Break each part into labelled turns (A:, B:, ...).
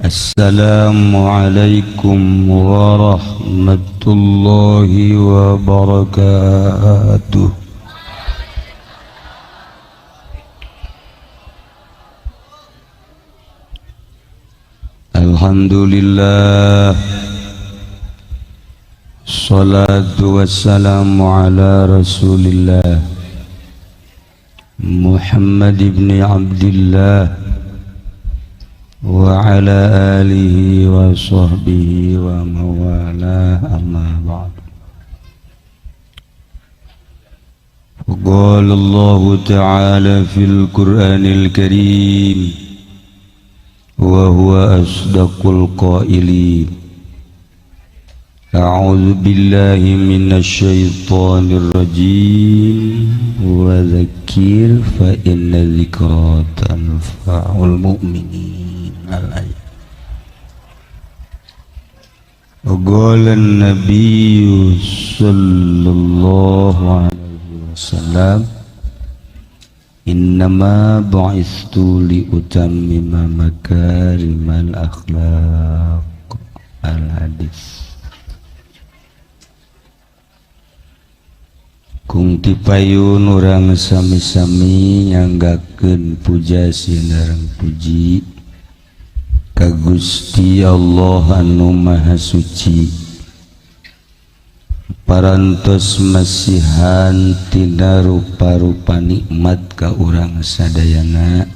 A: Assalamualaikum warahmatullahi wabarakatuh. Alhamdulillah, salatu wassalamu ala rasulillah Muhammad ibn Abdillah wa ala alihi wa sahbihi wa mawalah, amma ba'd. Qala Allah ta'ala fil Qur'anil Karim wa huwa asdaqul qailin. A'udzu billahi minasy syaithanir rajim. Wa dzakkir fa inna dzikra tanfa'ul mu'minin. Al-ayat. Qala an-nabiy sallallahu alaihi wasallam, innama bu'istu li utammima makarimal akhlaq. Al-hadis. Kung tipayun urang sami-sami nyanggakeun puja sinareng puji ka Gusti Allah anu Maha Suci, parantos masihan tina rupa-rupa nikmat ka urang sadayana,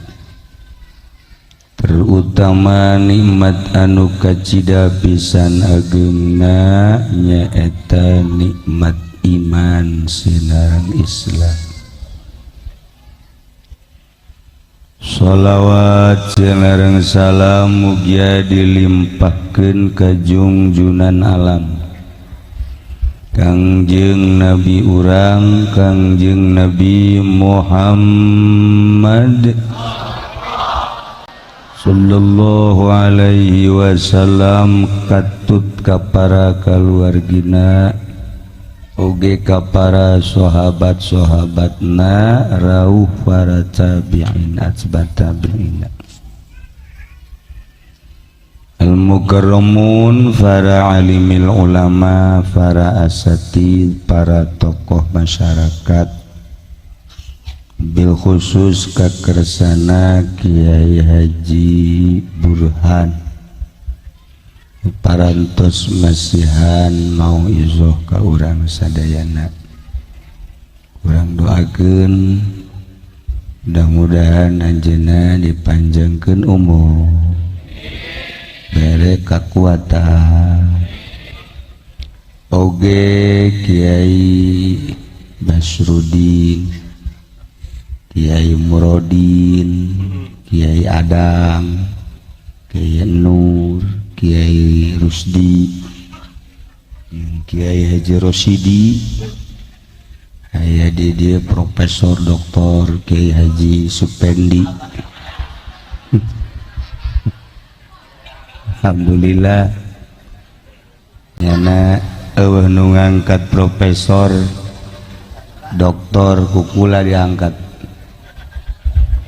A: terutama nikmat anu kacida pisan ageungna nyaeta nikmat iman sinareng Islam. Sholawat sinareng salam mugia dilimpahkeun ka jungjunan alam Kangjeng Nabi urang, Kangjeng Nabi Muhammad sallallahu alaihi wasallam, katut ka para kaluargina oge ka para sahabat-sahabatna, rauh para tabi'in atba tabi'in, al-mukarramun, para alimil ulama, para asatid, para tokoh masyarakat, bil khusus kakersana Kiai Haji Burhan, parantos masihan mau izoh ka urang sadayana. Urang doakeun mudah-mudahan anjeunna dipanjangkeun umur, bere kakuatan. Oge Kiai Basrudin, Kiai Murodin, Kiai Adang, Kiai Nur, Kiai Rusdi, Kiai Haji Rosidi, aya di dia Profesor Doktor Kiai Haji Supendi. Alhamdulillah nyana eueuh nu ngangkat profesor doktor kukula diangkat.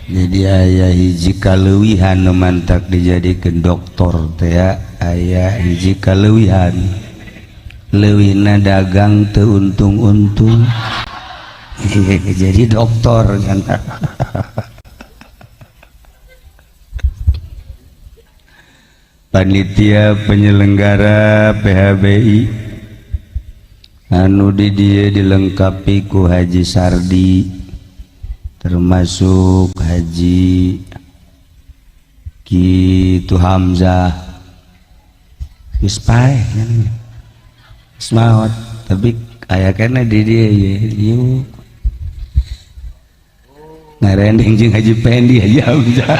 A: Jadi aya hiji kaleuwihan nu mantak dijadikeun doktor teh, aya hiji kaleuwihan, leuwihna dagang teu untung-untung jadi doktor kan. Panitia penyelenggara PHBI anu di dieu dilengkapi ku Haji Sardi, termasuk Haji Kitu Hamzah, geus paeh geus maot, tapi aya keneh di dieu ye ngarendeng jeung Haji Pendi, Haji Hamzah.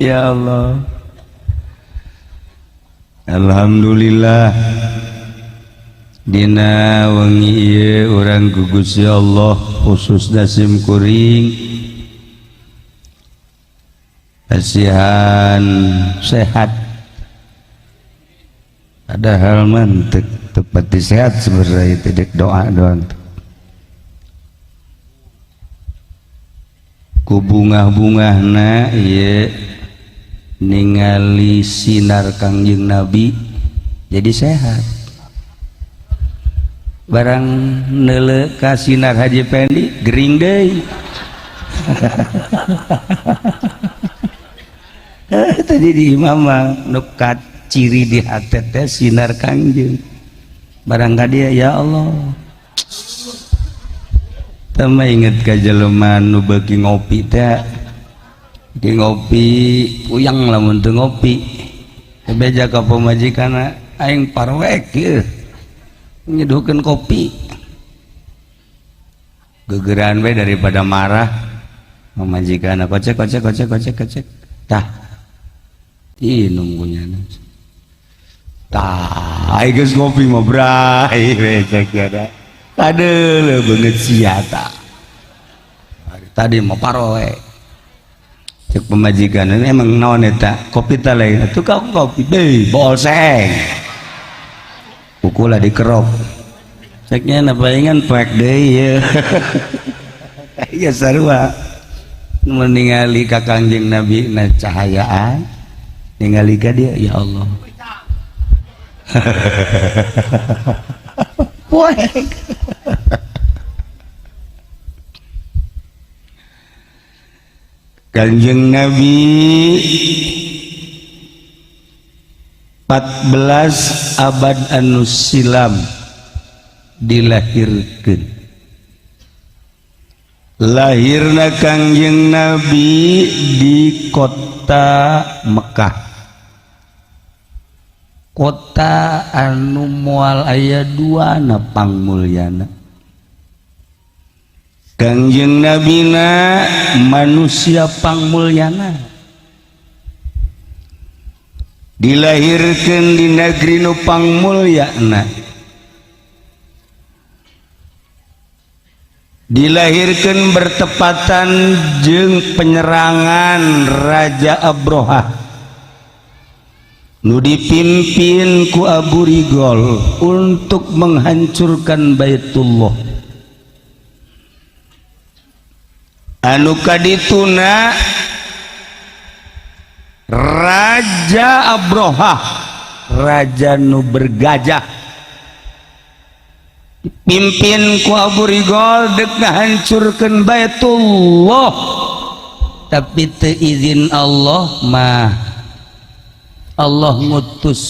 A: Ya Allah, alhamdulillah dina wengi ieu urang ku Gusti Allah khususna sim kuring kasihan sehat. Padahal mah teu pati sehat sebenarnya, tidak doa doang. Ku bungah-bungahna ieu ningali sinar Kangjeng Nabi jadi sehat. Barang neuleu ka sinar Haji Pendi gering deui. Tadi di imam mah nu ciri di hate teh sinar Kangjeng. Barang ka dia ya Allah. Teu mah inget ka jelema nu beuki ngopi teh. Beuki ngopi puyeng lamun teu ngopi. Beja ka pamajikanna aing parwek ieu. Nyeduhkeun kopi. Gegeran we daripada marah pamajikanna kocek kocek kocek kocek kocek. Tah. Inum kunyana. Tah, aing geus ngopi mah bray we cek ada. Kadeuleu beungeut sia tah. Tadi mah paroe. Cek pamajikan emang naon eta? Kopi teh lain. Atuh ka kopi deui, bool seng. Pukul dikerok. Ceknya na palingan poek deui ye. Iya sarua. Meningali ka Kangjeng Nabi na cahayaan. Ningali ka dia ya Allah. Poek. Kanjeng Nabi 14 abad anu silam dilahirkeun. Lahirna Kangjeng Nabi di kota Mekah. Kota anu moal aya duana pangmulyana. Kangjeng Nabina manusia pangmulyana. Dilahirkeun di negeri nu pangmulyana. Dilahirkeun bertepatan jeung penyerangan Raja Abrohah nu dipimpin ku Abu Rigol untuk menghancurkan Baitullah. Anu kadituna Raja Abrohah, raja nu bergajah, dipimpin ku Abu Rigol dek ngahancurkeun Baitullah, tapi teu izin Allah mah. Allah ngutus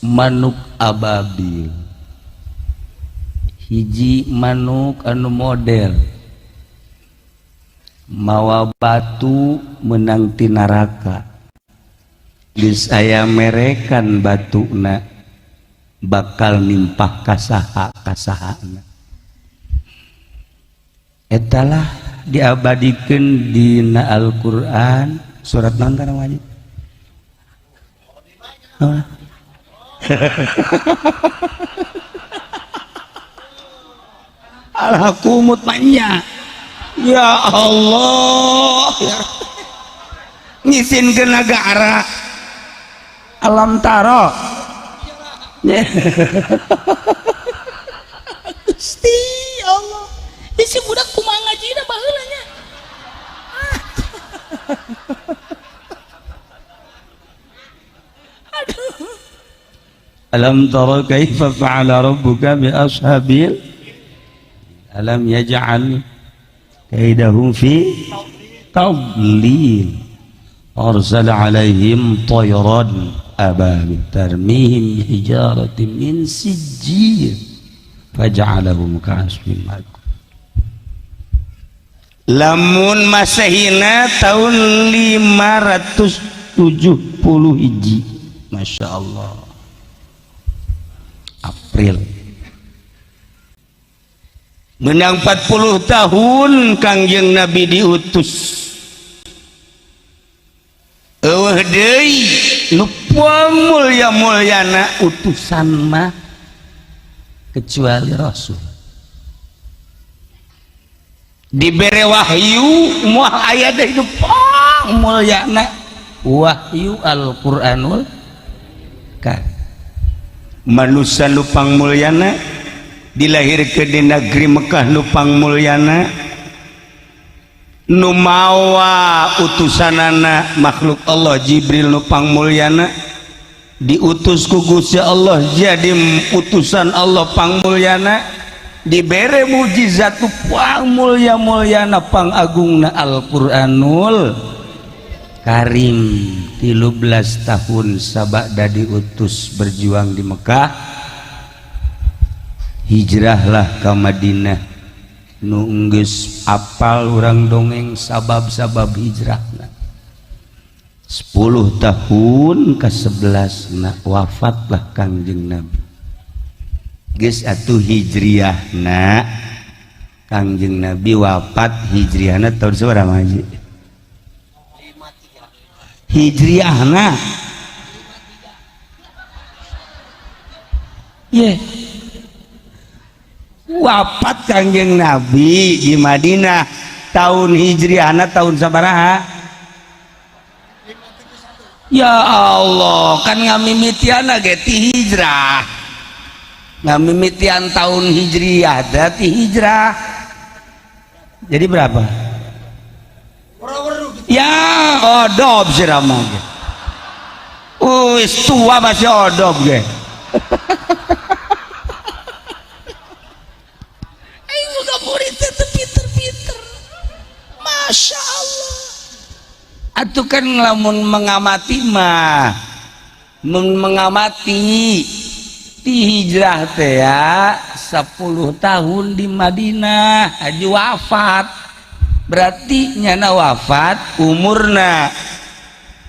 A: manuk ababil, hiji manuk anu model mawa batu menang ti neraka. Geus aya merekan batuna bakal nimpah kasaha kasahana. Etalah diabadikeun dina Al-Qur'an surat naon kana wajib? Alhakumut manya. Ya Allah, ya. Ngisinkeun nagara alam taro.
B: Gusti Allah, isi budak kumaha ngajina baheula nya. Aduh.
A: Alam tara kaifa fa'ala rabbuka bi ashabil alam yaj'al kaidahum fi tadlil arsala alaihim tayran ababil tarmihim bihijaratin min sijil faj'alahum ka'asfin ma'kul. Lamun masehina tahun 570 hiji, Masya Allah, April menang 40 tahun Kangjeng Nabi diutus. Eueuh deui nu mulya-mulyana utusan mah kecuali Rasul. Dibere wahyu moal aya deui nu mulyana wahyu Al-Qur'anul Karim. Manusia nu pangmulyana dilahirkeun di negeri Mekah nu pangmulyana, Nu mawa utusanana makhluk Allah Jibril nu pangmulyana diutus ku Gusti Allah jadi utusan Allah pangmulyana dibere mukjizat ku pangmulya mulyana pangagungna Al-Qur'anul Karim. 13 tahun sabada diutus berjuang di Mekah, hijrahlah ke Madinah. Nu geus apal urang dongeng sabab-sabab hijrahna. 10 tahun ke 11 na wafatlah Kangjeng Nabi. Geus atuh hijriahna Kangjeng Nabi wafat hijriahna tahun sabaraha haji? Hijriahna ye wafat Kangjeng Nabi di Madinah tahun hijriahna tahun sabaraha? Ya Allah, kan ngamimitianna ge ti hijrah, ngamimitian tahun hijriah ti hijrah. Jadi berapa? Ya odob si Rama ge. Wis tua masih odob ge.
B: Aing boga murid teh pinter-pinter. Masya Allah.
A: Atuh kan lamun mengamati mah, mengamati ti hijrah teh ya 10 tahun di Madinah haji wafat. Berarti nyana wafat umurna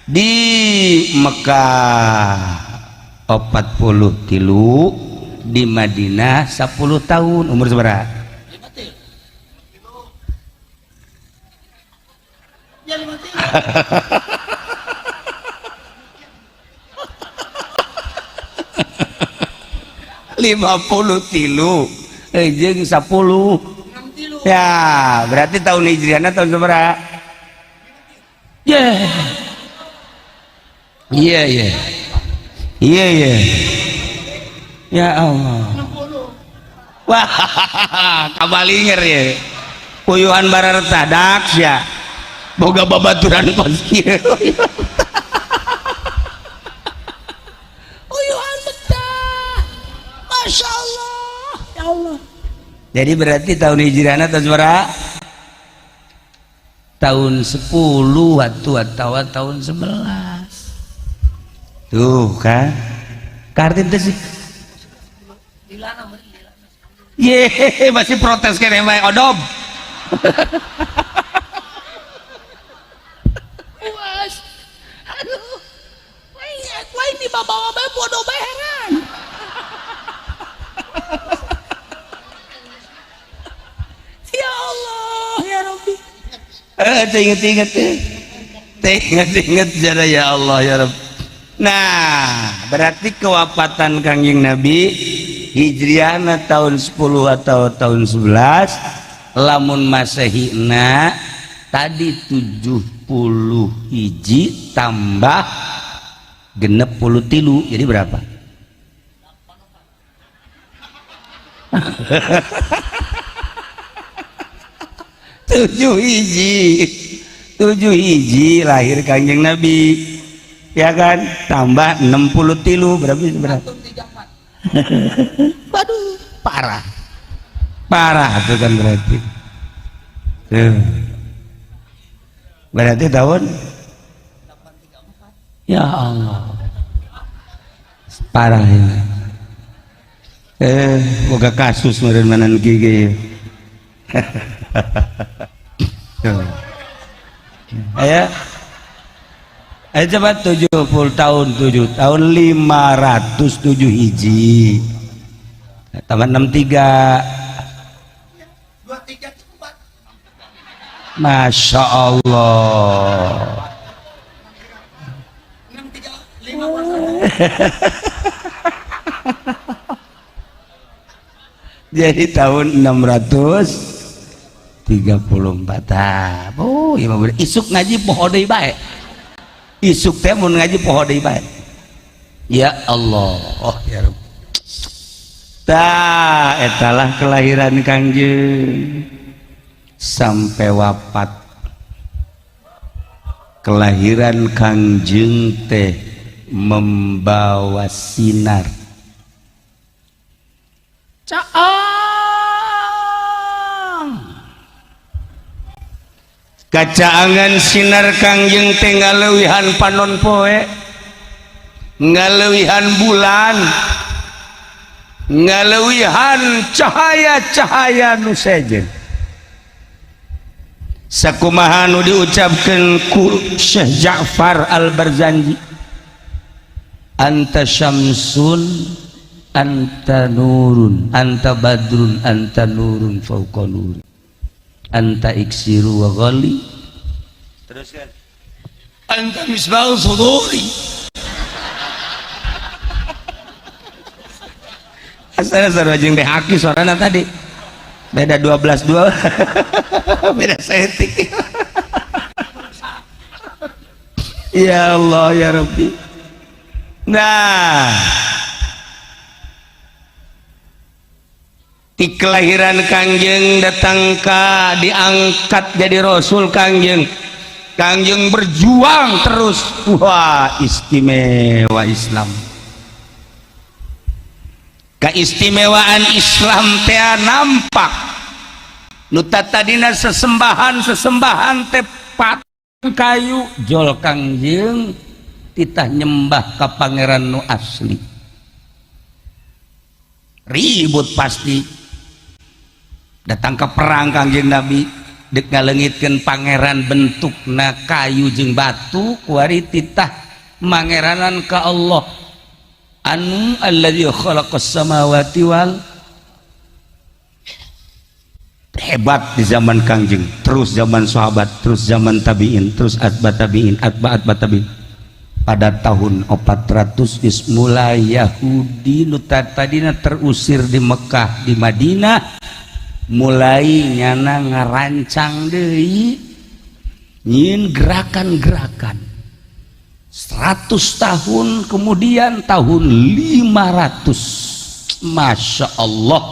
A: di Mekah 43, di Madinah 10 tahun, umur seberapa? 53 jeung 10. Ya, berarti tahun hijriahna tahun seberapa? Yeah. Iya, iya. Iya, iya. Ya Allah. Wah, kabalinger ya. Puyuhan barareta dak sia. Boga babaturan pas kieu.
B: Puyuhan betah. Masya Allah. Ya Allah.
A: Jadi berarti tahun hijriahna tahun berapa? Tahun 10 atau tahun 11. Tuh kan. Kartin teh sih. Ye, masih protes kene bae odob.
B: Puas. Aduh. Lain dibawa bae bodoh bae heran. Ya Allah, ya Rabbi.
A: Inget-inget, inget-inget jara ya Allah ya Rabbi. Nah, berarti kewafatan Kangjeng Nabi hijriahna tahun 10 atau tahun 11, lamun masehina tadi 70 hiji tambah 63, jadi berapa? 7 hiji, 7 hiji lahir Kangjeng Nabi, ya kan? Tambah 63 berapa? Berapa? Waduh, parah, parah itu kan berarti. Tuh. Berarti tahun? Ya Allah, parah ini. Boga kasus meureun manan gigi. Ayo, ayo coba 70 tahun, 7 tahun 507 hiji tambah 63, Masya Allah. Jadi tahun 634. Oh, iya mah isuk ngaji poho deui bae. Isuk teh mun ngaji poho deui bae. Ya Allah, oh ya Rabb. Tah etalah kelahiran Kangjeng sampai wafat. Kelahiran Kangjeng teh membawa sinar. Caang. Kacaangan sinar Kangjeng teh ngaleuwihan panon poe, ngaleuwihan bulan, ngaleuwihan cahaya-cahaya nu sejen. Sakumaha nu diucapkeun ku Syekh Ja'far Al-Barzanji, anta syamsun anta nurun anta badrun anta nurun fauqa nuri anta iksiru wa ghali, teruskan, anta misbahul suduri. Asal sarua jeung teh haki sorana tadi beda 12-2 beda setik. Ya Allah ya Rabbi. Nah, di kelahiran Kangjeng datang ka diangkat jadi Rasul Kangjeng. Kangjeng berjuang terus. Wah, istimewa Islam. Keistimewaan Islam teh nampak. Nu tadina sesembahan-sesembahan teh patung kayu jol Kangjeng titah nyembah ka pangeran nu asli. Ribut pasti. Datang ke perang Kangjeng Nabi dek ngalengitkeun pangeran bentukna kayu jeung batu kuari titah mangeranan ka Allah anu alladzi khalaqas samawati wal. Hebat di zaman Kangjeng, terus zaman sahabat, terus zaman tabiin, terus atba tabiin, atba atba tabiin. Pada tahun 400 geus mulai Yahudi nu tadina terusir di Mekah, di Madinah, mulai nyana ngarancang deui nyieun gerakan-gerakan. 100 tahun kemudian tahun 500, Masya Allah,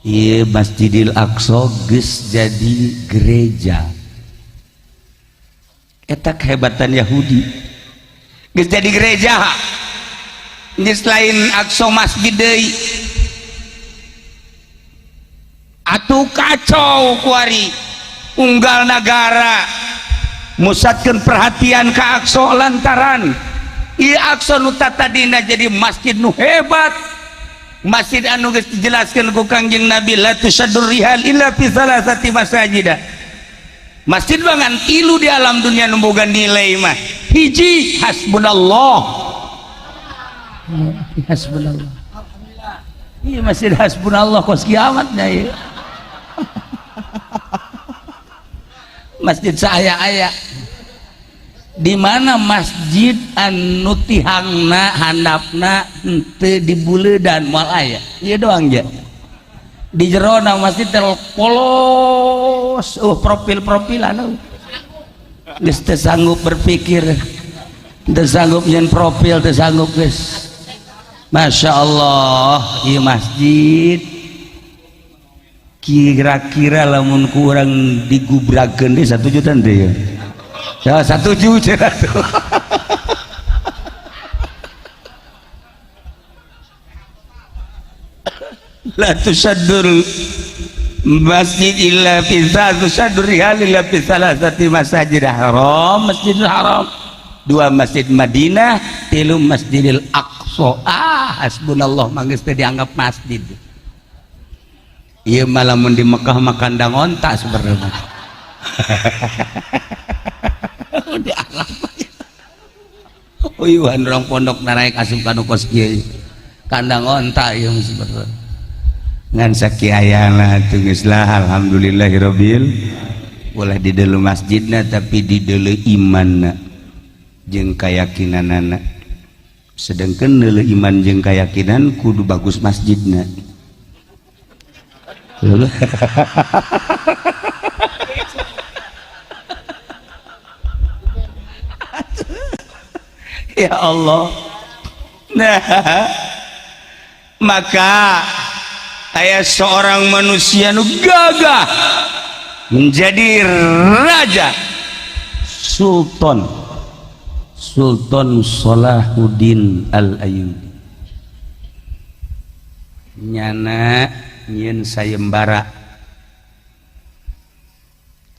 A: iya Masjidil Aqsa geus jadi gereja. Eta kehebatan Yahudi, geus jadi gereja, geus lain Aqsa masjid deui. Atuh kacau kuari unggal nagara musatkeun perhatian ka Aqsa lantaran ieu Aqsa nu tadina jadi masjid nu hebat, masjid anu geus dijelaskeun ku Kangjeng Nabi la tusaddur rihal illa fi salasati masajida. Masjid bangan tilu di alam dunia nu boga nilai mah. Hiji hasbunallah. Hasbunallah. Iya masjid hasbunallah kos kiamatnya ieu. Masjid saaya-aya di mana masjid anu tihangna handapna henteu dibuleudan moal aya. Ieu doang je. Di jerona masjid teh polos, profil-profilan. Geus teu sanggup berpikir, teu sanggup nyen profil, teu sanggup geus. Masya Allah, ieu masjid kira-kira lamun kurang digubrakeun deui 1 juta teh ya. Ya 1 juta tuh. La tusaddur masjid illa fi tusaddur rihal illa fi salasati masajid haram, Masjidil Haram, 2 masjid Madinah, 3 Masjidil Aqsa. Ah, hasbunallah manggeus teh dianggap masjid. Ieu mah lamun di Mekah mah kandang onta sebenarnya. Di Arab. Uyuhan urang pondok naraek asup ka nu kos kieu. Kandang onta ieu sebenarnya. Ngan sakiayana atuh geus lah alhamdulillahirabbil. Ulah di deuleu masjidna tapi di deuleu imanna jeung kayakinanana. Sedangkan deuleu iman jeung kayakinan kudu bagus masjidna. Ya Allah. Nah, maka aya seorang manusia nu gagah menjadi raja, Sultan Sultan Salahuddin Al-Ayyubi nyana nyieun sayembara,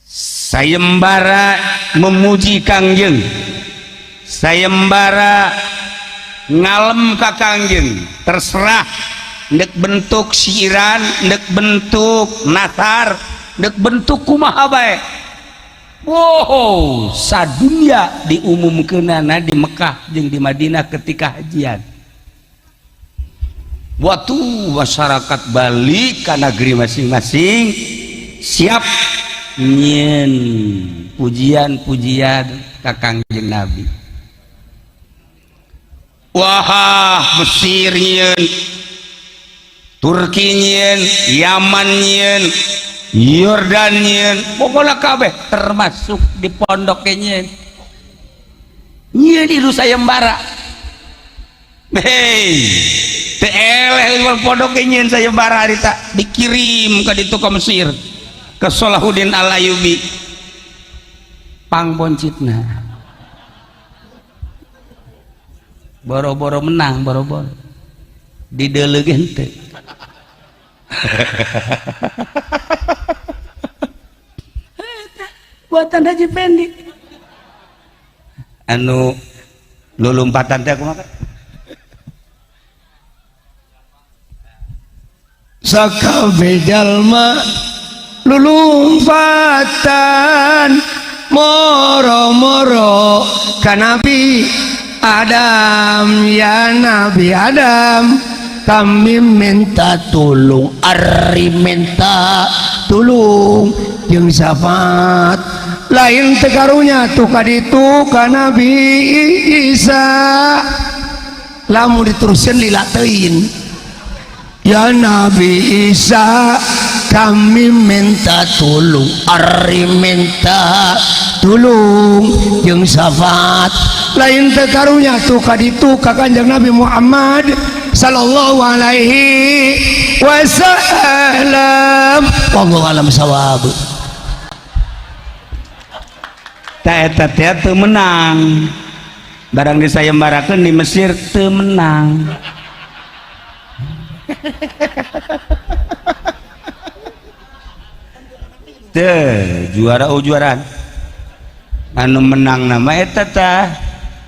A: sayembara memuji Kangjeng, sayembara ngalem ka Kangjeng, terserah ndek bentuk siiran, ndek bentuk nasar, ndek bentuk kumaha bae. Wow, sadunya diumumkeunana di Mekah jeung di Madinah ketika hajian. Waktu masyarakat balik ke negeri masing-masing siap nyieun pujian-pujian ka Kangjeng Nabi. Wah, Mesir nyieun, Turki nyieun, Yaman nyieun, Yordan nyieun, pokoknya kabeh termasuk di pondok nyieun. Nyieun itu sayembara. Hei, teu eleh pondok nyieun sayembara harita dikirim ka ditu ka Mesir ke Salahuddin Al-Ayyubi. Pang boncitna. Boro-boro menang, boro-boro dideuleuh henteu. Buatan Haji Pendi anu lulumpatan teh kumaha?
C: Sakabeh jalma lulumpatan moro-moro ka Nabi Adam, ya Nabi Adam, kami minta tolong, ari minta tolong jeung syafaat lain tekarunya tuh kaditu ka Nabi Isa, lamun diteruskeun lila teuing. Ya Nabi Isa, kami minta tolong, ari minta tolong jeung syafaat lain tekarunya tuh kaditu ka Kanjeng Nabi Muhammad sallallahu alaihi wasallam. Wallahu alam sawab.
A: Ta eta teh teu menang. Barang disayembarakeun di Mesir teu menang. Teu juara ujuaran. Anu menang nama eta tah.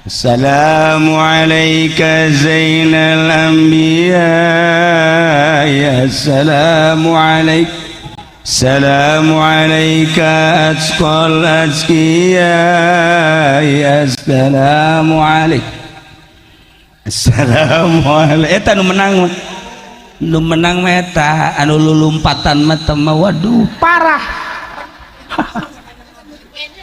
A: Assalamu alayka zainal anbiya, ya assalamu alayka, assalamu alayka atqal atqiya, ya assalamu alayka, assalamu alayka. Eta nu menang, nu menang mah eta, anu lulumpatan mah teh mah waduh parah.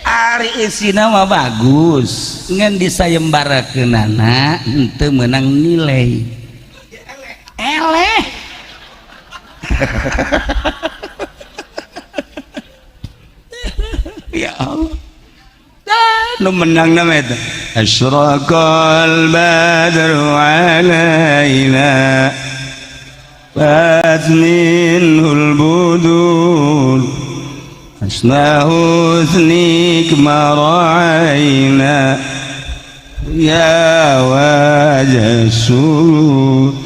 A: Ari isina mah bagus, ngan disayembarakeunana henteu meunang nilai. Eleh. Ya Allah. Nu menang nama eta. Asyraqal badru alaina fatminhul budur asna husnik mara'ayna ya wajah surur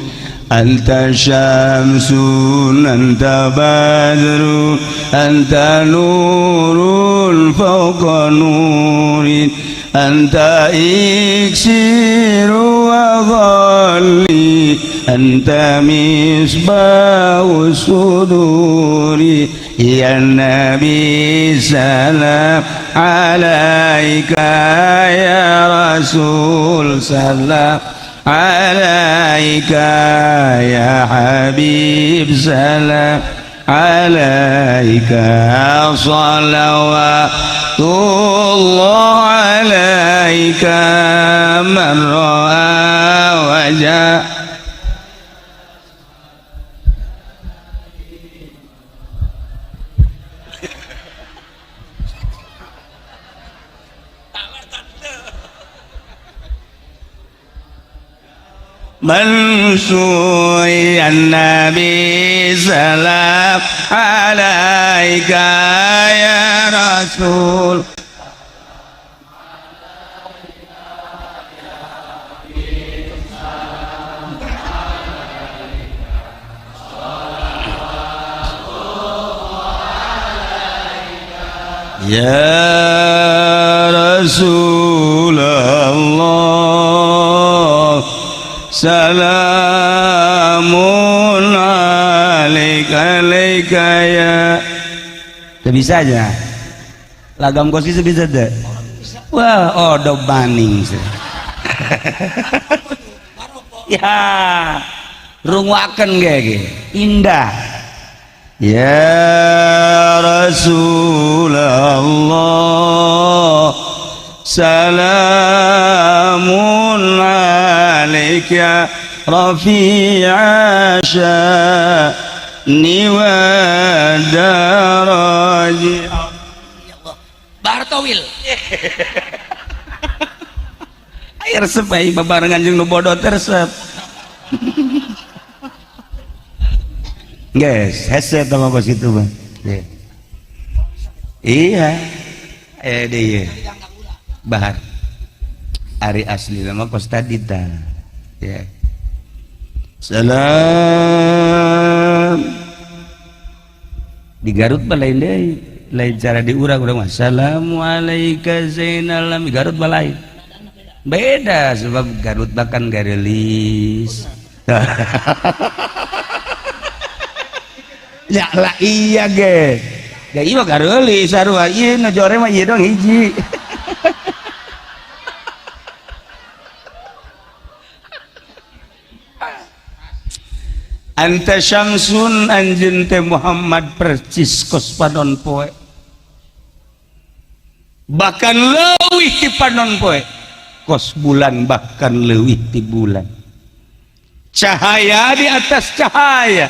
A: anta syamsun anta badrun anta nurun fawqa nurin anta iksiru wa dhalli anta misbahu suduri ya nabi salam alaika ya rasul salam alaika ya habib salam alaika salawatullah alaika man ra'a wajah. Mansur ya Nabi salam alaika ya Rasul. Ya Rasulullah salamun alaika alaika ya. Teu bisa aja lagam kos itu bisa deh. Wah, odo baning. Ya, rungwaken ge indah. Ya Rasulullah salamun alaika rafi'a sya'ni wa daraji.
B: Bartowil.
A: Air resep aing babarengan jeung nu bodoh teh resep. Guys, hese tama kos kitu mah. Iya. Deui. Bahar. Ari asli mah kos tadi tah. Ya. Salam. Di Garut mah lain deui. Lain cara di urang urang mah assalamualaika zainal alamin. Garut mah lain. Beda sebab Garut bahkan garelis. Ya lah iya ge. Ya iya garelis sarua ieu nu jore mah ieu dong hiji. Anta syamsun anjeun teh Muhammad percis kos panon poe. Bahkan leuwih ti panon poe. Kos bulan bahkan leuwih ti bulan. Cahaya di atas cahaya.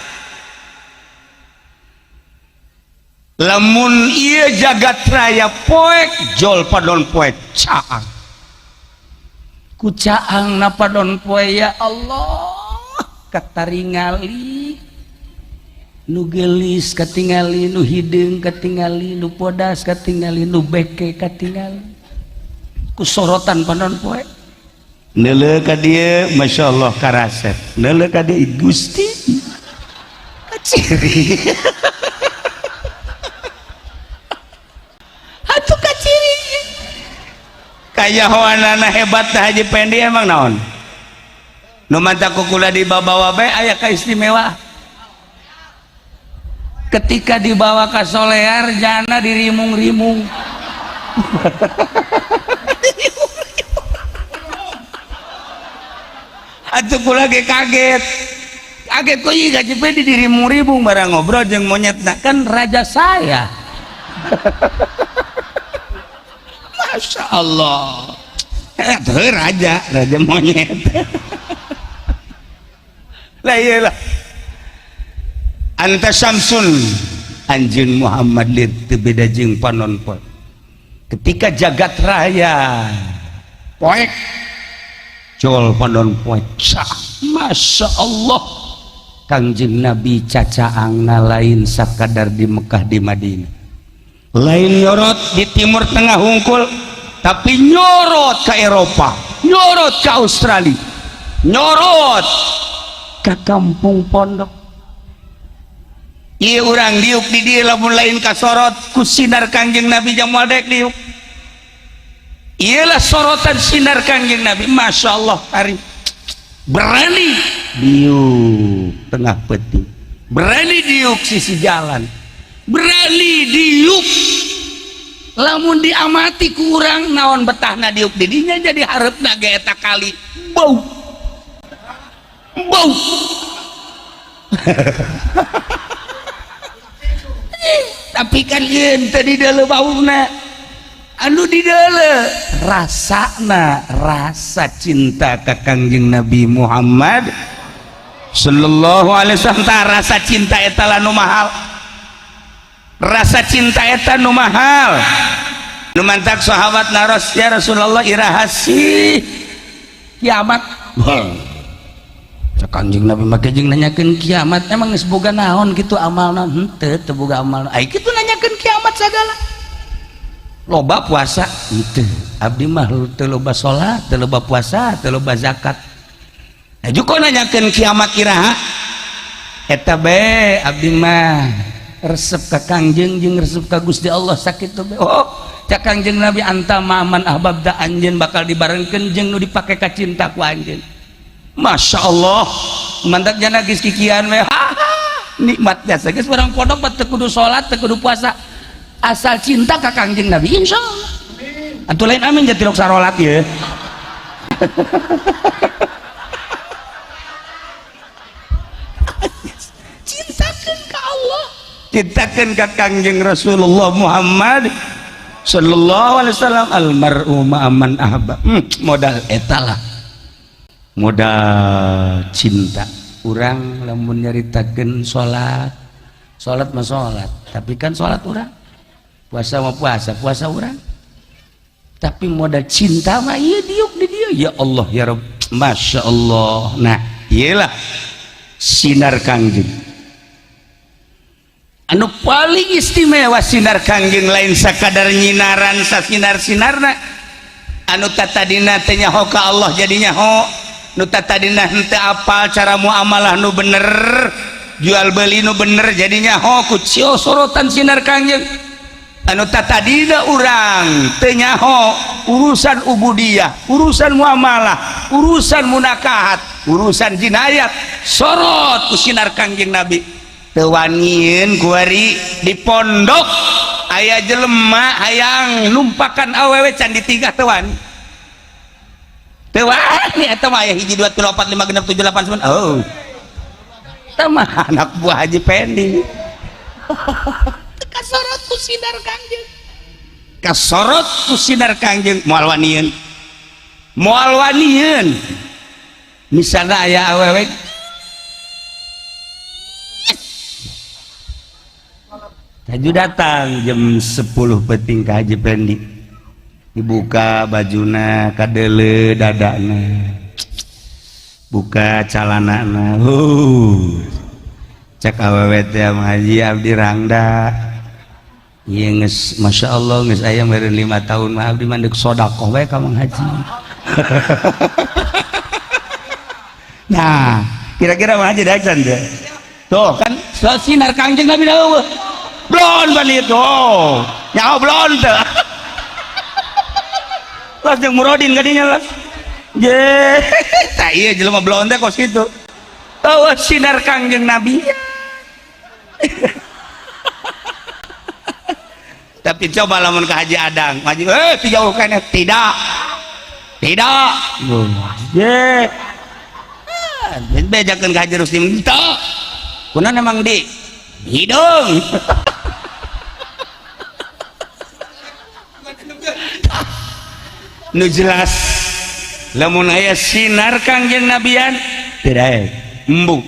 A: Lamun ieu jagat raya poek jol panon poe caang. Ku caang na panon poe ya Allah kataringali nu geulis katingali nu hideung katingali nu podas katingali nu beke katingali ku sorotan panon poe neuleuh ka dieu masyaallah karasep neuleuh ka dieu Gusti kaciri. Atuh kaciri kayahoanana hebat teh Haji Pendi emang naon nu manta kukula dibawa bae aya kaistimewa. Ketika dibawa ka Solear jana dirimung-rimung. Atuh kula ge kaget. Kaget kok ieu Haji Pendi dirimung-rimung barang ngobrol jeung monyetna kan raja saya. Masya Allah. Raja, raja monyet. Lah iyalah. Anta syamsun anjeun Muhammad lir teu beda jeung panon poe. Ketika jagat raya poek jol panon poe cah. Masya Allah. Kangjeng Nabi cacaangna lain sakadar di Mekah di Madinah. Lain nyorot di Timur Tengah hungkul, tapi nyorot ke Eropa, nyorot ke Australia, nyorot ke kampung pondok. Ieu urang diuk di dieu lamun lain kasorot ku sinar Kangjeng Nabi jang moal daek diuk. Iyalah sorotan sinar Kangjeng Nabi, Masya Allah hari berani diuk tengah peti, berani diuk sisi jalan, berani diuk. Lamun diamati kurang naon betahna diuk didinya jadi hareupna ge eta kali bau bau. Tapi kan ieu teu di deuleu bauna, anu di deuleu rasana rasa cinta ka Kangjeng Nabi Muhammad sallallahu alaihi wasallam. Rasa cinta eta lah nu mahal, rasa cinta eta nu mahal. Nu mantak sahabat naros ya Rasulullah iraha sih kiamat. Kanjeng Nabi make jeung nanyakeun kiamat, emang geus boga naon kitu amalna? Henteu, teu boga amalna. Ai kitu nanyakeun kiamat sagala. Loba puasa henteu, abdi mah teu loba salat, teu loba puasa, teu loba zakat. Aju kok nanyakeun kiamat iraha? Eta bae abdi mah Resep ka Kangjeng jeung resep ka Gusti Allah sakitu bae. Oh, cak Kangjeng Nabi anta ma'man ahbabta, anjeun bakal dibarengkeun jeung nu dipake ka cinta ku anjeun. Masya Allah, mantak jana geus kikian we. Nikmat jasa geus urang pondok mah teu kudu salat, teu kudu puasa. Asal cinta ka Kangjeng Nabi insyaallah. Atuh lain amin jadi rok sarolat ye.
B: Cintakeun ka Allah,
A: cintakeun ka Kangjeng Rasulullah Muhammad sallallahu alaihi wasallam. Almar'u ma'aman ahba. Modal eta lah, modal cinta. Urang lamun nyaritakeun salat, salat mah salat, tapi kan salat urang, puasa mah puasa, puasa urang, tapi modal cinta mah ieu diuk di dieu. Ya Allah ya Rabb, Masya Allah. Nah, iyalah sinar Kangjeng anu paling istimewa. Sinar Kangjeng lain sakadar nyinaran sasinar-sinarna, anu tatadina teh nyaho ka Allah jadi nyaho, nu tatadina henteu apal cara muamalah nu bener, jual beli nu bener jadi nyaho ku sorotan sinar Kangjeng. Anu tatadina urang teu nyaho urusan ubudiyah, urusan muamalah, urusan munakahat, urusan jinayat, sorot ku sinar Kangjeng Nabi. Teu wanian kuari di pondok aya jelema hayang numpakan awewe can ditigah teu wani. Teu wani eta mah aya 1 2 3 4 5 6 7 8 9. Oh. Eta mah anak buah Haji Pendi.
B: Kasorot ku sinar Kangjeng.
A: Kasorot ku sinar Kangjeng moal wanieun. Moal wanieun. Misalna aya awewe Haji datang jam 10 peting ke Haji Pendi, dibuka bajuna, kadele dadana, buka calanana, cek awewe teh Haji abdi rangda, ieu geus Masya Allah geus aya meureun 5 tahun mah abdi mah deuk sedekah we ka Mang Haji. Nah, kira-kira Mang Haji dacan teh. Tuh kan sinar Kangjeng Nabi dawuh. Blon bali itu, nyaho blon teh. Las jeung murodin kadinya las. Je, tah ieu jelema blon teh kos kitu. Oh, sinar Kangjeng Nabi. Tapi coba lamun ka Haji Adang, Haji dijauh keneh, tidak. Tidak. Je. Bejakeun ka Haji Rusdi, henteu. Kunaon emang di hidung. Nu jelas lamun aya sinar Kangjeng Nabian tidak embung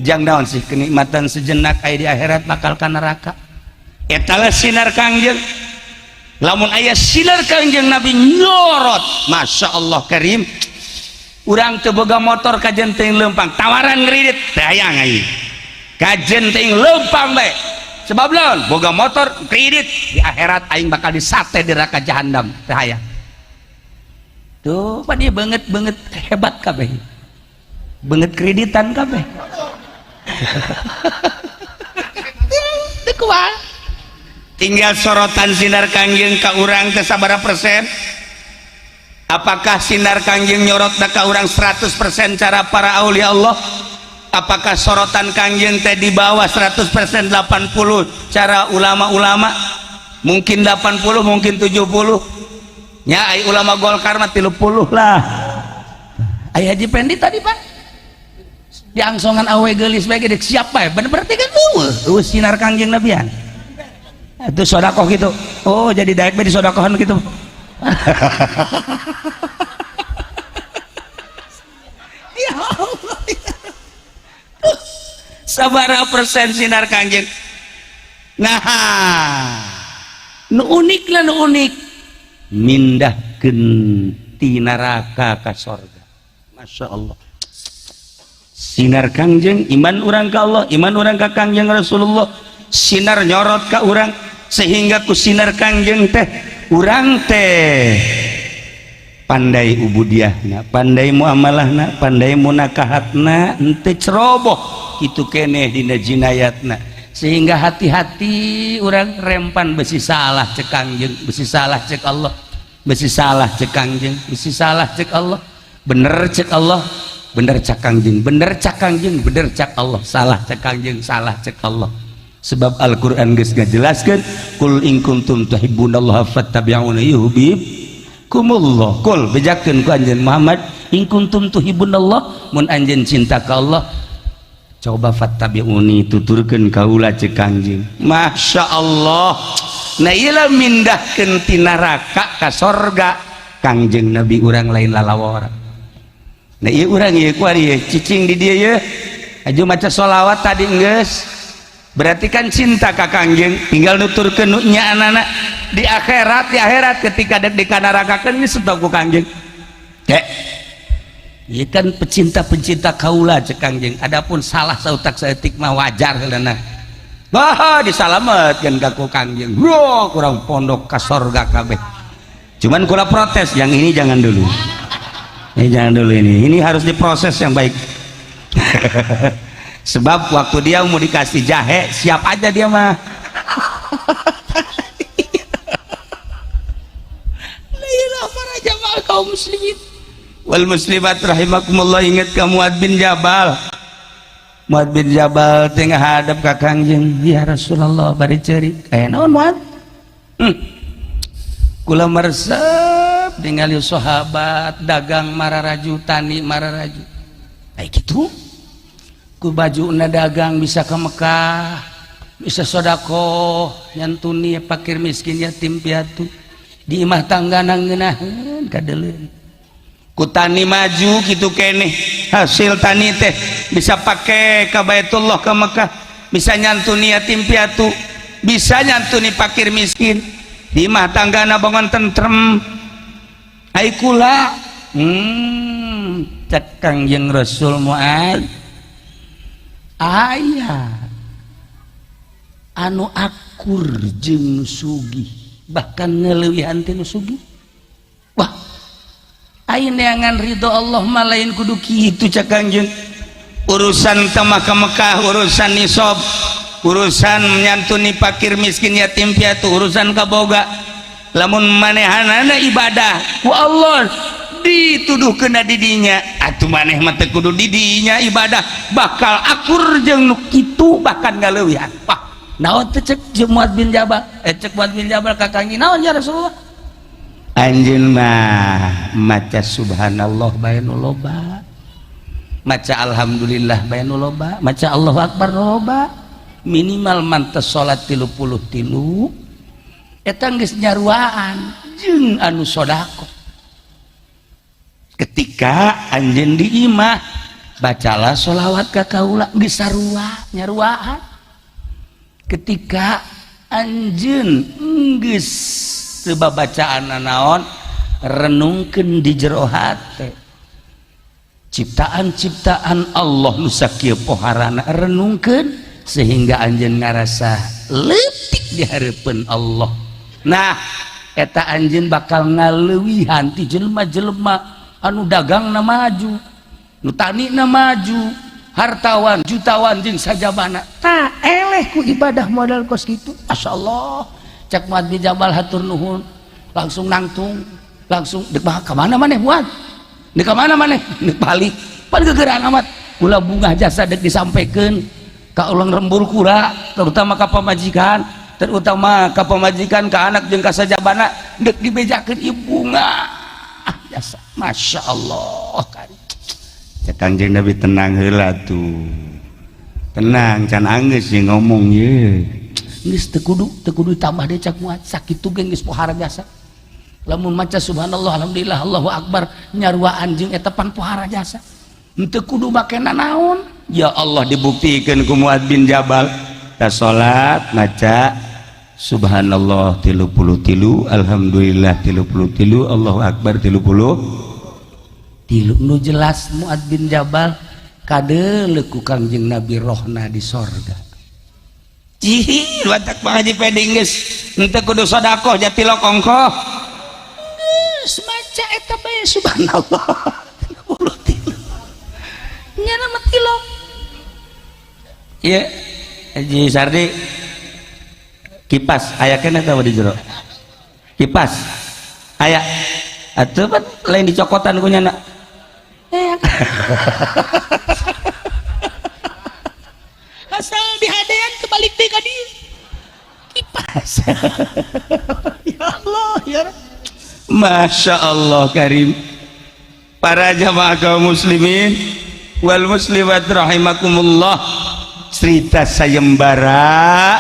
A: jang naon sih kenikmatan sejenak aya di akhirat bakal ka neraka. Eta lah sinar Kangjeng. Lamun aya sinar Kangjeng Nabi nyorot, Masya Allah karim, urang teu boga motor kajen teuing leumpang, tawaran ngridit teu hayang aing kajen teuing leumpang bae. Sebab lawan boga motor kredit di akhirat aing bakal disate di neraka jahanam teu hayang. Tuh, pak dia banget-banget hebat kabeh. Banget kreditan kabeh.
B: Teu kuat.
A: Tinggal sorotan sinar Kangjeng ka urang teh sabaraha persen? Apakah sinar Kangjeng nyorot ka urang 100% cara para aulia Allah? Apakah sorotan Kangjeng teh di bawah 100% 80 cara ulama-ulama? Mungkin 80, mungkin 70. Nya ai ulama Golkar mah 30 lah.
B: Ai Haji Pendi tadi Pak diangsongan awe geulis bae gede siap bae. Bener berarti kan
A: eueuh sinar Kangjeng Nabian. Itu sedekah gitu. Oh, jadi daek bae disodakohan gitu.
B: Ya Allah.
A: Sabaraha persen sinar Kangjeng? Nah,
B: nu unik lah, nu unik.
A: Mindahkeun ti neraka ka sorga. Masya Allah. Sinar Kangjeng, iman urang ka Allah, iman urang ka Kangjeng Rasulullah, sinar nyorot ka urang sehingga ku sinar Kangjeng teh urang teh pandai ubudiahna, pandai muamalahna, pandai munakahatna, henteu ceroboh kitu keneh dina jinayatna. Sehingga hati-hati urang rempan, besi salah cek Kangjeng, besi salah cek Allah, besi salah cek Kangjeng, besi salah cek Allah, bener cek Allah, bener cek Kangjeng, bener cek Kangjeng, bener cek Allah, salah cek Kangjeng, salah cek Allah. Sebab Al-Qur'an geus ngajelaskeun, "Qul in kuntum tuhibbunallaha fattabi'uni yuhibbukumullah." Qul, bejakeun ku anjeun Muhammad, in kuntum tuhibbunallah, mun anjeun cinta ka Allah, coba fattabi'uni, tuturkeun kaula, cek Kangjeng. Masya Allah. Nah, ieu mindahkeun ti neraka ka sorga Kangjeng Nabi urang, lain lalawara. Nah, ieu urang ieu kuari ieu cicing di dieu ye aju maca sholawat tadi geus, berarti kan cinta ka Kangjeng, tinggal nuturkeun nu nya anak di akhirat. Di akhirat ketika dek dikanarakakeun, geus ku Kangjeng. Cek. Ieu kan pecinta-pencinta kaula, cek Kangjeng. Adapun salah sautak saeutik mah wajar heulana. Wah, disalametkeun ka ku Kangjeng. Wah, kurang pondok ka sorga kabeh. Cuman kula protes, yang ini jangan dulu. Ini jangan dulu ini. Ini harus diproses yang baik. Sebab waktu dia mau dikasih jahe, siap aja dia mah. Para jamaah kaum muslimin wal muslimat rahimakumullah, ingat ka Muad bin Jabal. Muad bin Jabal tengah hadap ka Kangjeng, "Ya Rasulullah," bari ceurik. "Eh, naon, Muad?" Kula meresep ningali sahabat dagang mararaju, tani mararaju." Kayak gitu ku baju na dagang bisa ke Mekah, bisa sodakoh, nyantuni fakir miskin, yatim piatu, di imah tangga ngeunaheun kadeuleun. Ku tani maju gitu keneh, hasil tani teh bisa pakai ke Baitullah, ke Mekah, bisa nyantuni yatim piatu, bisa nyantuni fakir miskin, di imah tanggana bangun tentrem. Ai kula? Cek Kangjeng Rasul, "Muad, aya anu akur jeung nu sugih, bahkan ngeleuwihan ti nu sugih." Wah, aya neangan ridho Allah mah lain kudu kitu, cek Kangjeng. Urusan tamah ke Mekah, urusan nisab, urusan menyantuni fakir miskin, yatim piatu, urusan kaboga, lamun manehanana ibadah ku Allah dituduh kena didinya, atuh maneh mah teu kudu didinya ibadah, bakal akur jeung nu kitu, bahkan ngaleuwihan. Wah, naon teh cek Muad bin Jabal, eh, cek Muad bin Jabal ka Kangjeng, "Naon, ya Rasulullah?" "Anjeun mah maca subhanallah bae nu loba, maca alhamdulillah bae nu loba, maca Allahu akbar nu loba, minimal mantes salat 33, eta geus nyaruaan jeung anu sedekah. Ketika anjeun di imah, bacalah sholawat ka kaula, geus sarua nyaruaan. Ketika anjeun geus teu babacaan naon, renungkeun di jero hate ciptaan-ciptaan Allah nu sakieu poharana, renungkeun sehingga anjeun ngarasa leutik di hareupeun Allah. Nah, eta anjeun bakal ngaleuwihan ti jelema-jelema anu dagangna maju, nu tanina maju, hartawan, jutawan jeung sajabana. Tah, eleh ku ibadah modal kos kitu." Masyaallah, cek Muad bin Jabal, "Hatur nuhun." Langsung nangtung, langsung dek ka mana maneh, Muad? Dek ka mana maneh? Dek balik pan gegeran amat kula, bungah jasa dek disampaikan ka ulang lembur kula, terutama ka pamajikan, terutama ka pamajikan, ka anak jeung ka sajabana, dek dibejakeun ieu bungah jasa. Masya Allah kan. Cek Kanjeng Nabi, "Tenang heula tuh, tenang, can anggeus sih ngomong ye." "Geus teu kudu, teu kudu tambah deui," cak Muad, "sakitu ge geus pohara jasa. Lamun maca subhanallah, alhamdulillah, Allahu akbar nyaruaan jeung eta pan pohara jasa, henteu kudu make naon." Ya Allah, dibuktikan ku Muad bin Jabal ta salat maca subhanallah 33, alhamdulillah 33, Allahu akbar 33, nu jelas Muad bin Jabal kadeuleu ku Kangjeng Nabi rohna di sorga. Cih, watak Pak Haji Pedi geus henteu kudu sedekah jatilok ongkoh, geus maca eta bae subhanallah 33 nya nama tilok. Ya, Haji Sardi, kipas aya keneh teh di jero? Kipas aya atuh, pan lain dicokotan ku nyana.
B: Asal dihadean kebalik deui ka dieu. Kipas. Ya Allah ya Rabb.
A: Masya Allah Karim. Para jamaah kaum muslimin wal muslimat rahimakumullah, cerita sayembara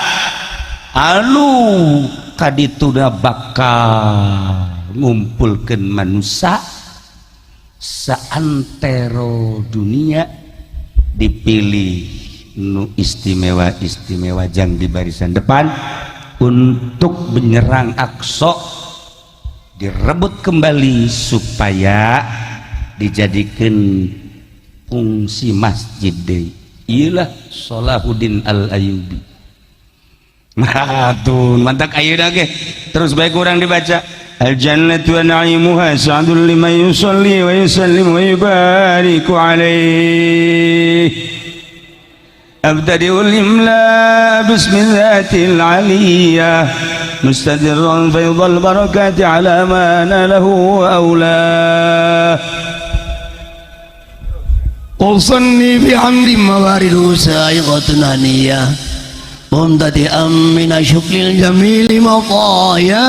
A: anu kadituna bakal ngumpulkeun manusia saantero dunia, dipilih nu istimewa istimewa jang di barisan depan untuk menyerang Aqsa, direbut kembali supaya dijadikan fungsi masjid deui. Iyalah Salahuddin Al-Ayyubi. Nah, tuh mantak ayeuna ge terus baik kurang dibaca. Al-jannatu wa na'imuha sa'dul liman yusalli wa yusallim wa yubariku alaihi. Abtadi'ul imla bismi dzatil aliyah mustadirran faydal barakati ala ma nalahu wa aulah.
C: أصني بعمد موارد سائغة هنية ممتدئا من شكل الجميل مطايا.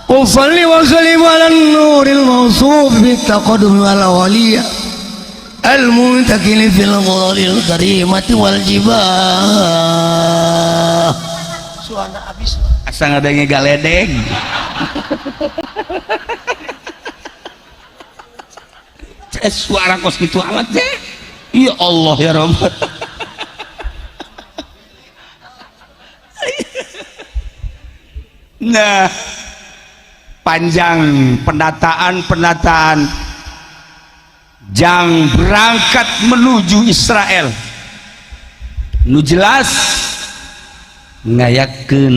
C: أصلي وسلم على النور الموصوف بالتقدم والأولية المنتكل في الغرر الكريمة والجباه. Suara habis.
A: Asa ngadenge galedeg. Suara kos gitu amat deh. Ya Allah ya Rabb. Nah, panjang pendataan-pendataan jang berangkat menuju Israel. Nu jelas ngayakeun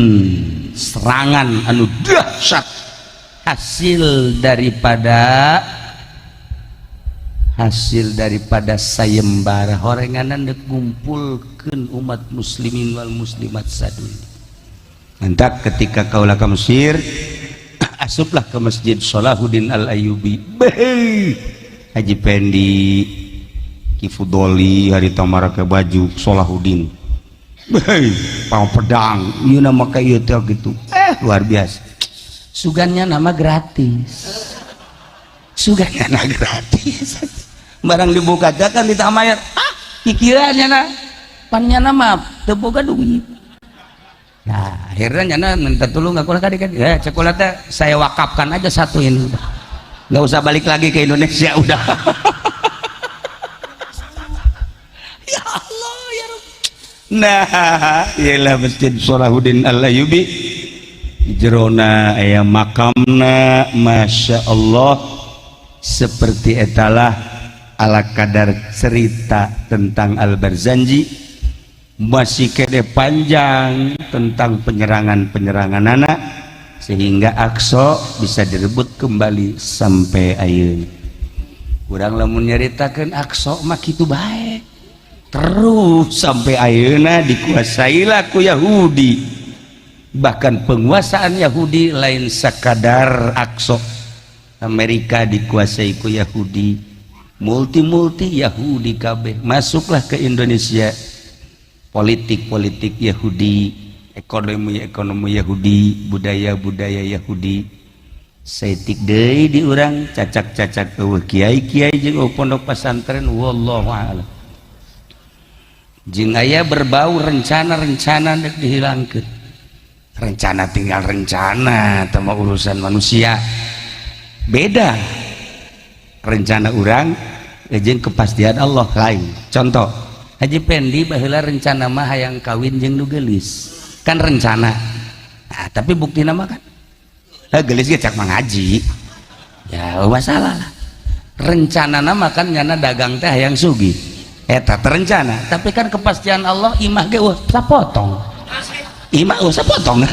A: serangan anu dahsyat hasil daripada sayembara horenganan dek ngumpulkeun umat muslimin wal muslimat sadunya. Mantak ketika kaula ka Mesir, asuplah ke Masjid Salahuddin Al-Ayyubi. Beuh, Haji Pendi Ki Fudoli hari tamara ke baju Salahuddin. Beuh, pang pedang ieu nama ka ieu teh gitu. Luar biasa.
B: Sugannya nama gratis.
A: Sugannya nama gratis. Barang dibuka kan ditamayar. Ah, pikirannya na
B: Pan nyana mah teu boga duit.
A: Nah, akhirnya nyana minta tolong aku lah kan. Ya, cek teh saya wakafkan aja satu ini. Nggak usah balik lagi ke Indonesia udah.
B: Ya Allah ya Rabb.
A: Nah, iyalah Masjid Salahuddin Al-Ayyubi. Jerona aya makamna, Masya Allah. Seperti etalah ala kadar cerita tentang Al-Barzanji, masih kede panjang tentang penyerangan-penyerangan anak sehingga Aqsa bisa direbut kembali sampai ayeuna. Kurang lamun nyaritakeun Aqsa mah kitu bae. Terus sampai ayeuna dikuasailah ku Yahudi. Bahkan penguasaan Yahudi lain sakadar Aqsa. Amerika dikuasai ku Yahudi, multi-multi Yahudi kabeh masuklah ke Indonesia. Politik-politik Yahudi, ekonomi-ekonomi Yahudi, budaya-budaya Yahudi. Saeutik deui di urang cacak-cacak eueuh kiai-kiai jeung eueuh pondok pesantren, wallahu a'lam. Jeung aya berbau rencana-rencana dek dihilangkeun. Rencana tinggal rencana, teu mah urusan manusia. Beda rencana urang jeung kepastian Allah lain. Contoh, Haji Pendi baheula rencana mah hayang kawin jeung nu geulis. Kan rencana. Nah, tapi buktina mah kan geulis ge cak mangaji. Ya masalah lah. Rencana mah kan nyana dagang teh hayang sugih. Eta terencana, tapi kan kepastian Allah imah ge eueuh sapotong. Imah eueuh sapotong.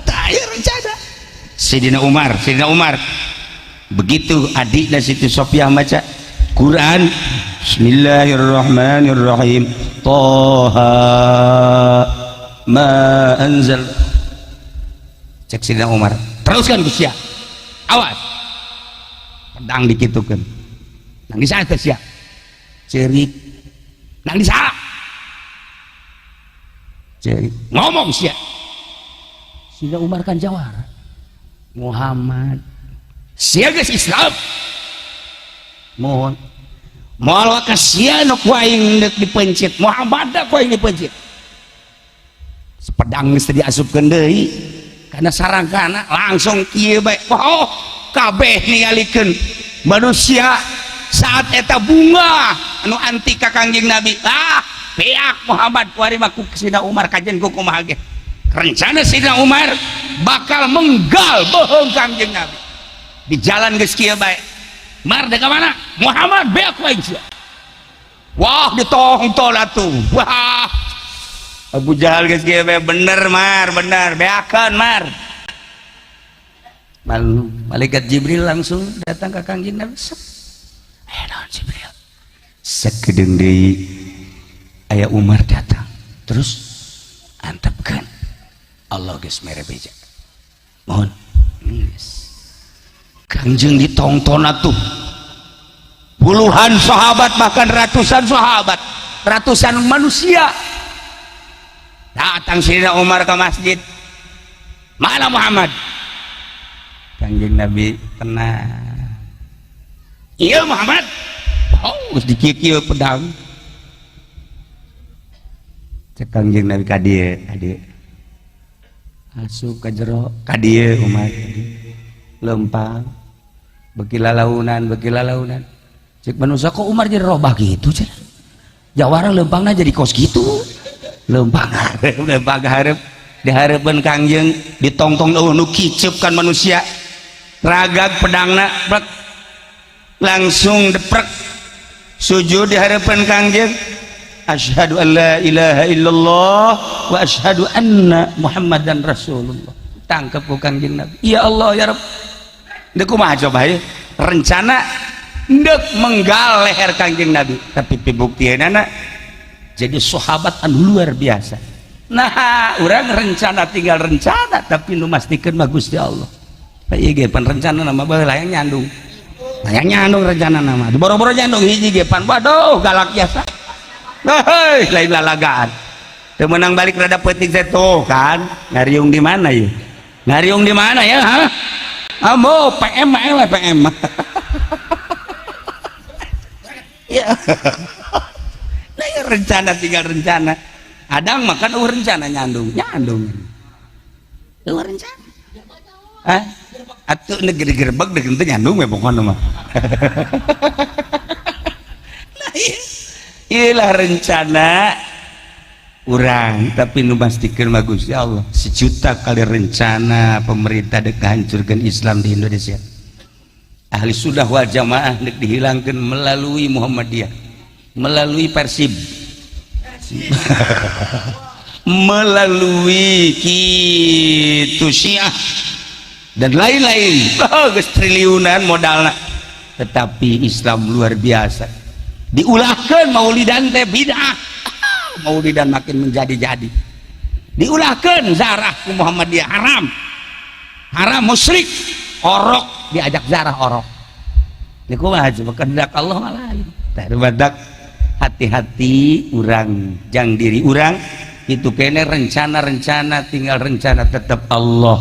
A: Tah aya rencana. Sidina Umar, Sidina Umar. Begitu adikna Siti Sofiah maca Quran, Bismillahirrahmanirrahim. Toha ma anzal. Cek Sidina Umar, teruskan ku sia, awas pedang dikitukeun. Nangis sia sia cerik, nangis ah cerik, ngomong sia. Sidina Umar kan jawara. Muhammad, sia geus Islam? Mohon moal ka sia nu ku aing deuk dipencit. Muhammad da ku aing dipencit. Pedang geus diasupkeun deui karena sarangkana, langsung kieu bae. Oh, kabeh ningalikeun manusia saat eta bunga anu anti ka Kangjeng Nabi. Ah, pihak Muhammad kuari mah ku Sidina Umar kajen ku kumaha ge. Rencana Sidina Umar bakal menggal bohong Kangjeng Nabi di jalan. Geus kieu bae, Mar, dek mana Muhammad? Beak ku aing sia. Wah, ditongtol atuh. Wah, Abu Jahal geus kieu bae, bener Mar, bener, beakeun Mar. Malu, malaikat Jibril langsung datang ke Kangjeng Nabi. Sep. Eh, naon Jibril? Sakedeung deui aya Umar datang. Terus antepkeun. Allah geus mere beja. Mohon. Geus. Kangjeng ditongton atuh. Puluhan sahabat, bahkan ratusan sahabat, ratusan manusia. Datang Sayyidina Umar ke masjid. Mana Muhammad? Kangjeng Nabi tenang. Iya Muhammad. Oh, geus dikieu pedang. Cek Kangjeng Nabi, ka dieu, ka dieu. Asup ka jero, ka dieu Umar. Lempang. Beki lalaunan, beki lalaunan. Cek manusia, kok Umar jadi robah gitu cenah. Jawara lempangna jadi kos gitu. Lempang hareup, lempang hareup. Dihareupeun Kangjeng, ditongtong, oh, nu kiceup kan manusia. Ragag pedangna, plek. Langsung deprek. Sujud di hadapan Kangjeng. Asyhadu an la ilaha illallah wa asyhadu anna Muhammadan Rasulullah. Tangkep ku Kangjeng Nabi. Ya Allah, ya Rabb. Deuk kumaha coba ya? Rencana ndek menggal leher Kangjeng Nabi, tapi pibuktianana jadi sahabat anu luar biasa. Nah, urang rencana tinggal rencana, tapi nu mastikeun mah Gusti Allah. Ieu ge pan rencana nama baheula hayang nyandung. Hayang nyandung rencana nama. Di boro-boro nyandung hiji ge pan, waduh, galak biasa. Hei, lain lalagaan. Teu meunang balik rada peuting teh tuh kan. Ngariung di mana ya? Ngariung di mana ya, ha? Ambo PM mah PM. Ya. Nah, ya rencana tinggal rencana. Adang makan oh rencana nyandung, nyandung. Eueuh rencana. Hah? Atuh negeri gerbek deuk teu nyandung we pokona mah. Nah, iya. Iyalah rencana urang, tapi nu mastikeun mah Gusti Allah. Sejuta kali rencana pemerintah dek hancurkan Islam di Indonesia, ahli sunnah wal jamaah dek dihilangkan melalui Muhammadiyah, melalui Persib, melalui kitu Syiah dan lain-lain. Oh, geus triliunan modalna, tetapi Islam luar biasa. Diulahkan maulidan teh bid'ah, maulidan makin menjadi-jadi. Diulahkan zarah ku Muhammadiyah haram, haram, musyrik, orok, diajak zarah orok. Niku mah coba kehendak Allah mah lain. Tah badak hati-hati urang jang diri urang itu kene. Rencana-rencana tinggal rencana, tetap Allah.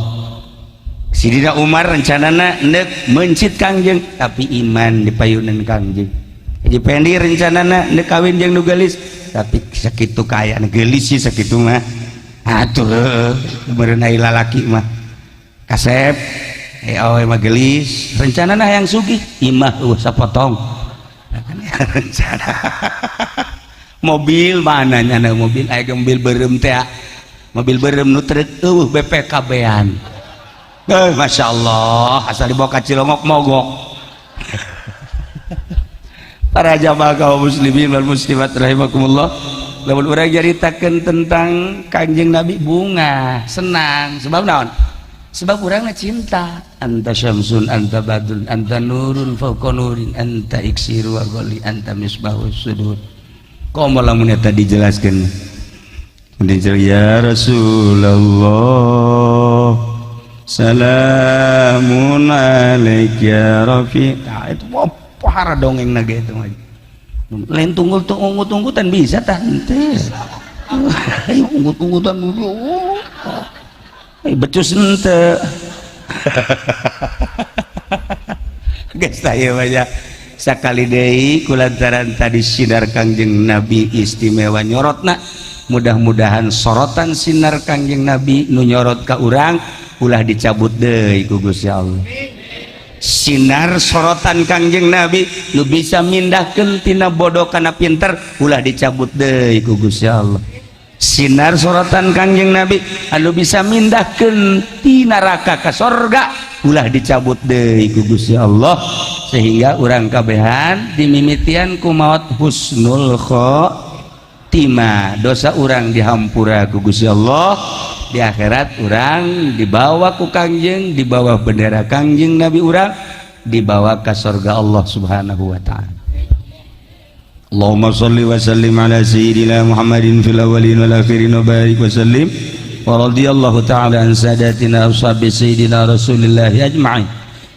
A: Sidina Umar rencanana nek mencit Kangjeng, tapi iman dipayunan Kangjeng. Haji Pendi rencanana nek kawin jeung nu geulis, tapi sakitu kaya geulis sih sakitu mah atuh meureun lalaki mah kasep eh awe mah geulis. Rencanana yang sugih, imah eueuh sapotong. Rencana mobil mana nyana mobil, aya mobil beureum teh, mobil beureum nu truk eueuh BPKB-an. Eh, Masya Allah, asal dibawa ka Cilongok mogok. Para jamaah kaum muslimin wal muslimat rahimakumullah, lamun urang nyaritakeun tentang Kanjeng Nabi bunga senang, sebab naon?
B: Sebab urangna cinta. Anta syamsun, anta badrun, anta nurun fauqa nurin, anta iksiru wa ghali, anta misbahus sudur.
A: Komo lamun eta dijelaskeun. Ya Rasulullah, salamun alaik ya Rafi.
B: Nah, itu pohara dongeng naga itu mah. Lain tunggul tunggu-tunggutan bisa tah henteu. Unggut-unggutan dulu. Becus henteu.
A: Geus tah ieu mah ya. Sakali deui kulantaran tadi sinar Kangjeng Nabi istimewa nyorotna. Mudah-mudahan sorotan sinar Kangjeng Nabi nu nyorot ka urang ulah dicabut deui ku Gusti Allah. Sinar sorotan Kangjeng Nabi nu bisa mindahkeun tina bodoh kana pinter ulah dicabut deui ku Gusti Allah. Sinar sorotan Kangjeng Nabi anu bisa mindahkeun ti neraka ka sorga ulah dicabut deui ku Gusti Allah, sehingga urang kabehan dimimitian ku maot husnul khotimah, dosa urang dihampura ku Gusti Allah, di akhirat urang dibawa ku Kangjeng, di bawah bendera Kangjeng Nabi urang dibawa ke surga Allah Subhanahu wa ta'ala. Allahumma salli wa sallim ala sayyidina Muhammadin fil awwalin wal akhirin wa barik wa sallim wa radiyallahu ta'ala an sadatina ashabi sayyidina Rasulillah ajma'in.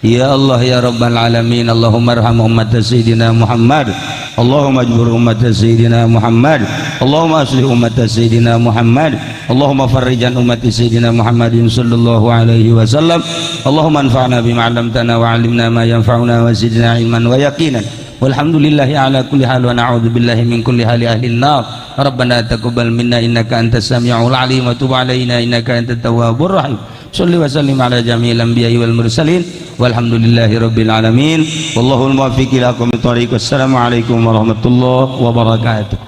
A: Ya Allah ya Rabbal alamin, Allahumma arham ummat sayyidina Muhammad, Allahumma ajbur ummat sayyidina Muhammad, Allahumma aslih ummat sayyidina Muhammad, Allahumma farrijan ummat sayyidina Muhammadin sallallahu alaihi wasallam, Allahumma anfa'na bima 'allamtana wa 'allimna ma yanfa'una wa zidna ilman wa yaqinan. Walhamdulillahi ala kulli hal wa na'udzu billahi min kulli hali ahli an-nar. Rabbana taqabbal minna innaka antas samiul alim wa tub alaina innaka antat tawwabur rahim. Shalli wa sallim ala jami'il anbiya'i wal mursalin. Walhamdulillahi rabbil alamin. Wallahul muwaffiq ila aqwamit thariq. Wassalamu alaikum warahmatullahi wabarakatuh.